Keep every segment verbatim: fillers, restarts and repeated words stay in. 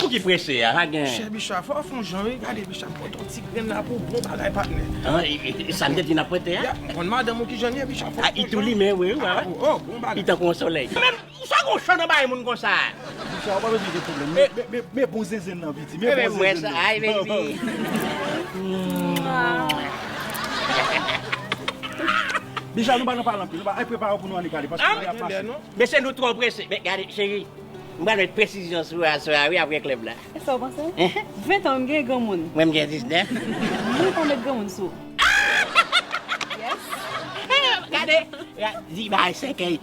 Ki prese a, pa gen. Chè Bicha, fò w fè yon jan, wi. Gade, Bicha, pote yon ti grenn la pou bon bagay, patnè. Ah, e, e, e sa m te di n ap prete a? Ya, m konn madanm ou ki jan l ye, Bicha, fò w fè yon jan. Ah, li tou limen, wi, wi, wi. Ah, oh, oh, bon bagay. Li tankou yon solèy. Men, sa gon chan nan bagay moun konsa. Bicha, ou pa bezwen gen pwoblèm. Men, men, men, men bon zenzenn nan, piti. Men bon zenzenn nan. Ay, baby. Bicha, nou pa nan pale anpil. Nou pa, ay, prepare w pou nou annik ale, paske nou ap pase. Mesye, nou twò prese. Men gade, cheri. M pral met presizyon sou aswè a, wi, apre klèb la. E sa w panse? Ven tan, m gen granmoun. Mwen, m gen diznèf. Mwen pa met granmoun sou. Yes. Gade, di bay sèkèy.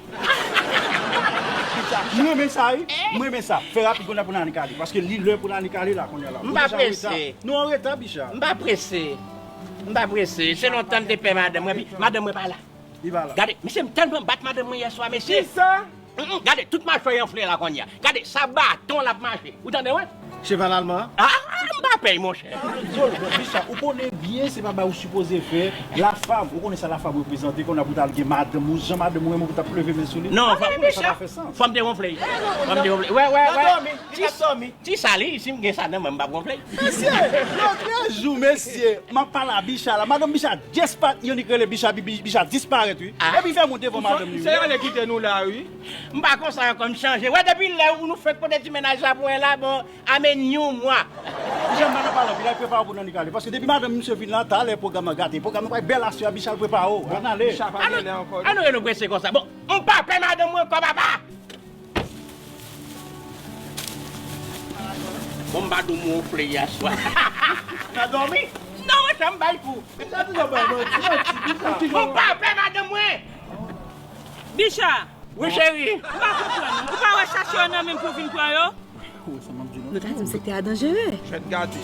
M renmen sa, wi. M renmen sa. Fè rapid kounye a pou n annik ale. Paske li lè pou n annik ale la, kounye a la. M pa prese. Nou an reta, Bicha. M pa prese. M pa prese. Se lontan m te pè madanm mwen, epi madanm mwen pa la. Li pa la. Gade, mesye, m tèlman bat madanm mwen yè swa, mesye. Kisa? Mm, mm, gade, tout machwè enfle la kounye a. Gade, sa baton l ap mache. Ou tande, wi? Cheval alman an? Ah, m pa pè, monchè. Zòl, bon, Bicha, ou konnen byen se pa bagay ou sipoze fè. Lafam, ou konnen sa lafam reprezante, kounye a pou t al gen madanm ou, jan madanm ou renmen pou t ap leve men sou li. Non, ou konnen sa pa fè sans. Fò m te wonfle. Fò m te wonfle. Wè, wè, wè. Ti, ti sa li, si m gen sa nan men m, m p ap wonfle. Mesye, lòt jou, mesye, m ap pale a Bicha la. Madanm Bicha dispa-, Yonik rele Bicha, Bi-, Bi-, Bicha disparèt, wi. Ah. Epi fè moun devan madanm li, wi. Se ale kite nou la, wi. M pa konsa ankò, m chanje. Wè, depi lè ou nou fenk pote ti mennaj la pou mwen la, bon, amenn yon mwa. Bicha, m pa nan pale anpil, al prepare w pou n annik ale. Paske depi madanm misye vin la, talè pwogram nan gate. Pwogram nan pral bèl aswè a, Bicha, al prepare w. Ann ale. Bicha pa gen lè ankò, non. Ann nou, ann nou prese konsa. Bon, m pa pè madanm mwen ankò, papa. Bon, m pa di w m wonfle yè swa. Nan dòmi? Non, monchè, m bay kou. Bicha toujou bay manti, manti, Bicha. M pa pè madanm mwen. Bicha. Wi, cheri. M pa konprann. Ou pa wè chache yo nan men m pou vin pran yo? Nou ta di m sektè a danjere. Fèt gate.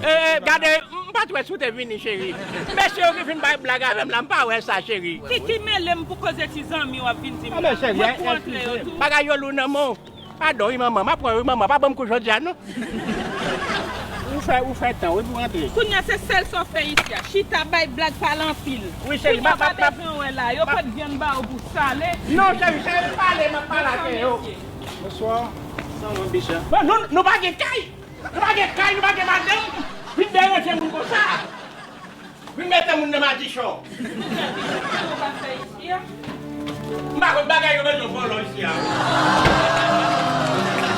Eh, gade, m pa t wè si w te vini, cheri. Mesye yo ki fin bay blag avè m la, m pa wè sa, cheri. Ki, ki mele m pou koze ti zanmi w ap vin di m la? Mwen pou antre yo tou. Bagay yo lou nan men w. Padon, wi, manman. M ap pran, wi, manman. Pa ban m kou jodi a, non. Ou fè, ou fè tan, wi, pou antre. Kounye a, se sèl sa w fè isi a. Chita, bay blag, pale anpil. Wi, cheri, m ap, m ap, m ap. Kounye a, pa bezwen wè la. Yo pot vyann ba w pou sale. Non, cheri, cheri, pale, m ap pale avè yo. Bonswa. Sa w, Bicha? Bon, nou, nou pa gen kay. Nou pa gen kay, nou pa gen madanm. Vin deranje moun konsa. Vin mete moun nan madichon. M pa konn bagay yo bezwen vòlò isi a.